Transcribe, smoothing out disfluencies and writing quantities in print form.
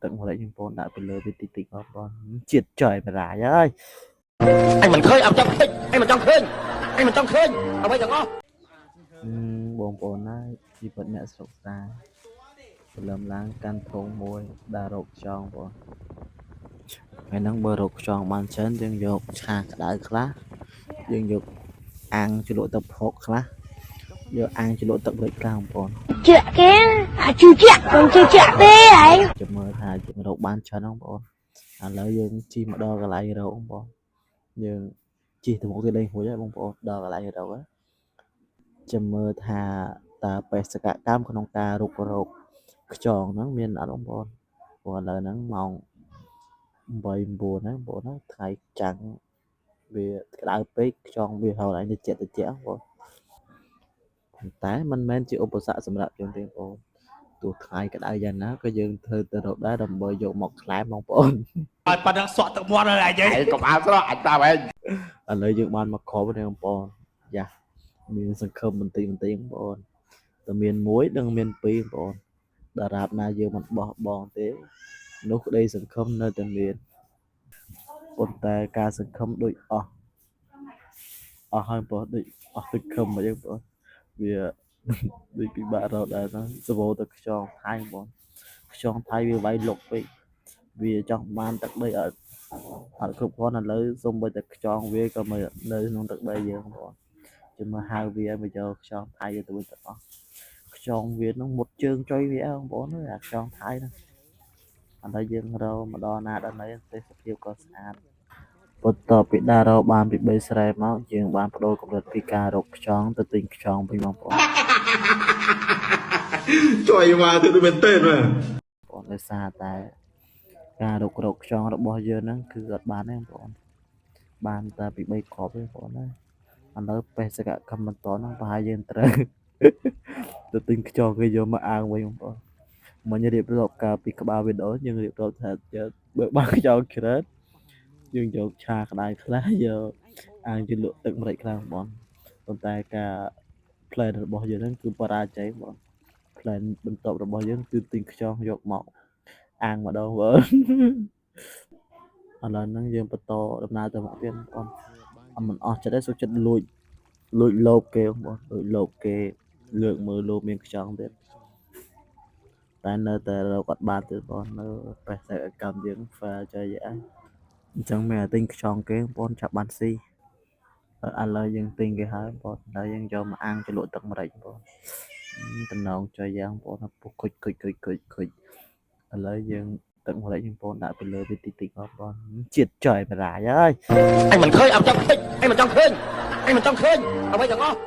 ទឹកម្រេចបងប្អូនដាក់ពីលើវាតិចតិចបងប្អូនជាតិចយបរាយហើយ អញមិនឃើញអត់ចង់ឃើញអញមិនចង់ឃើញអញមិនចង់ឃើញអ្វីទាំងអស់ បងប្អូនណាជីវិតអ្នកស្រុកស្រែព្រលឹមឡើងកាន់ធុងមួយដើររកខ្យងបងថ្ងៃហ្នឹងបើរកខ្យងបានច្រើនយើងយកឆាក្តៅខ្លះយើងយកអាំងជ្រលក់ទឹកប្រហុកខ្លះយកអាំងជ្រលក់ទឹកម្រេចខ្លះបងប្អូន ជឿគេអាជឿជាក់កុំជឿជាក់ទេឯង ចាំមើលថាយើងរកបានច្រើនបងប្អូនឥឡូវយើងជិះមកដល់កន្លែងរកបងប្អូនយើងជិះទៅមុខទៀតលេងរួចហើយបងប្អូនដល់កន្លែងរកហើយចាំមើលថាតើបេសកកម្មក្នុងការរុករកខ្យងហ្នឹងមានអត់បងប្អូនព្រោះឥឡូវហ្នឹងម៉ោង8 9ហើយបងប្អូនណាថ្ងៃចាំងវាក្តៅពេកខ្យងវារហូតឯងត្រជាក់ត្រជាក់បងប្អូនប៉ុន្តែมันមិនមែនជាឧបសគ្គសម្រាប់យើងទេបងប្អូន ទោះថ្ងៃក្តៅយ៉ាងណាក៏យើងធ្វើទៅរកដែរដើម្បីយកមកក្លែមបងប្អូន ឲ្យប៉ណ្ណឹងសក់ទឹកមាត់ហើយឯង ឯងកុំអាលស្រស់អញប្រាប់ឯង ឥឡូវយើងបានមកគ្រាប់នេះបងប្អូនយ៉ាមានសង្ឃឹមបន្តិចបន្តិចបងប្អូនតែមានមួយដឹងមានពីរបងប្អូនដរាបណាយើងមិនបោះបង់ទេនោះក្តីសង្ឃឹមនៅតែមានប៉ុន្តែការសង្ឃឹមដូចអស់អស់ហើយបងប្អូនដូចអស់សង្ឃឹមមកយើងបងប្អូនវា ដូចពិបាករកដែរណាសបោទៅខ្យងថៃបងប្អូនខ្យងថៃវាវាយលុកពេកវាចង់បានទឹកដីអត់ អត់គ្រប់គ្រាន់ឥឡូវសូម្បីតែខ្យងវាក៏មកនៅក្នុងទឹកដីយើងបងប្អូនជំរឿហៅវាឲ្យមកយកខ្យងថៃទៅវិញទាំងអស់ខ្យងវាហ្នឹងមុតជើងចុយវាបងប្អូនអើយអាខ្យងថៃហ្នឹងឥឡូវយើងរកម្ដងណាដល់ណីទេសភាពក៏ស្អាតបន្ទាប់ពីដើររកបានពី3ស្រែមកយើងបានបដូរកម្រិតពីការរកខ្យងទៅទិញខ្យងវិញបងប្អូន ជួយមកទៅមែនទេបាទ បងដោយសារតែការរករកខ្យងរបស់យើងហ្នឹងគឺអត់បានទេបងប្អូនបានតែពី3គ្រាប់ទេបងប្អូនណាឥឡូវបេសកកម្មបន្តហ្នឹងប្រហែលយើងត្រូវ ទៅទិញខ្យងគេយកមកអាងវិញបងប្អូនមិញរៀបរាប់កាលពីក្បាលវីដេអូយើងរៀបរាប់ថាយើងបើបានខ្យងច្រើនយើងយកឆាក្តៅខ្លះយកអាងជ្រលក់ទឹកម្រេចខ្លះបងប្អូនប៉ុន្តែការ plan របស់យើងហ្នឹងគឺបរាជ័យបងប្អូន plan បន្ទាប់របស់យើងគឺទិញខ្យងយកមកអាងម្ដងបង ឥឡូវហ្នឹងយើងបន្តដំណើរទៅមុខទៀតបងប្អូនអត់មិនអស់ចិត្តទេសុខចិត្តលួចលួចលោបគេបងប្អូនលួចលោបគេលើកមើលលោបមានខ្យងទៀតតែនៅតែរកអត់បានទៀតបងនៅបេសកកម្មយើង fail ចៃអីអញ្ចឹងមានតែទិញខ្យងគេបងប្អូនចាប់បានស៊ីឥឡូវយើងទិញគេហើយបងប្អូនឥឡូវយើងយកមកអាំងជ្រលក់ទឹកម្រេចបងប្អូន តំណងចុយយ៉ាងបងប្អូនណាពុះគុជគុជគុជគុជគុជឥឡូវយើងទឹកម្រេចបងប្អូនដាក់ពីលើវាតិចតិចបងប្អូនជាតិចយបរាយហើយ អញមិនឃើញអត់ចង់ឃើញអញមិនចង់ឃើញអញមិនចង់ឃើញអ្វីទាំងអស់